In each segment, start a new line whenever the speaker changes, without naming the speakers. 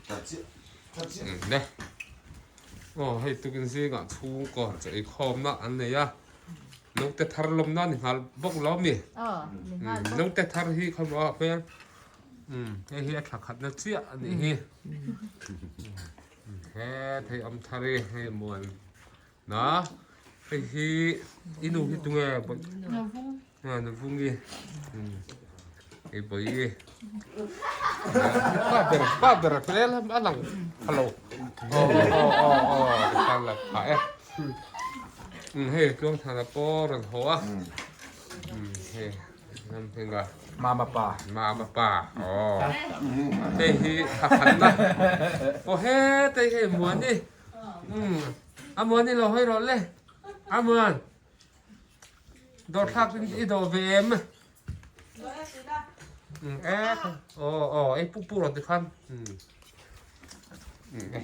Le aw hei tukin zingah chhungkaw chaw eikhawmna an nei a naute thar lawmna a ni nghal bawk lo a mi naute thar hi khaw ah hmel hei hi a thla khatna chiah a nih hi he thei awm thar hi hei muan na hei hi i nu hi tunge Navungi hei bawi pa ber pa ber hmel a lang pha lo aw aw aw aw ka la pha e hei tluangthana pawh rawn haw a hei ram hminga
mama pa
mama pa aw hei hi thakhanna aw hetei hei muani a muani lo hawi rawh le a muan Dawrthlak in i dawh ve em? Aw aw ei pu pu rawh tikhan.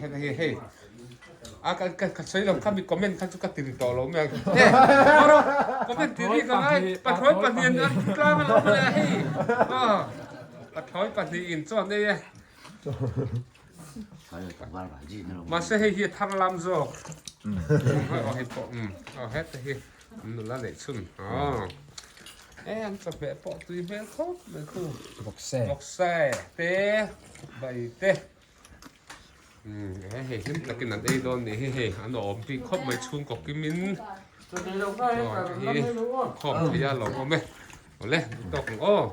Hei hei a ka ka ka sawi lo kha mi comment kha chu ka ti ri tawh lo mai ang. E rawh comment ti ri ka ngai pathlawi pahnih an an tlang a lo mawle a hei. Aw pathlawi pahnih in chuan ei e. Mahse hei hi a thar lam zawk. Aw hei pawh aw heta hi an nula neih chhun aw e an chawhmeh pawh tui hmel khawp mai khu vawkse te bai te e hei hlim takin an ei dawn nih hi hei an awm bik khawp mai chhungkaw kimin aw hei khawm thei a lawm awm e awle tawk ang aw.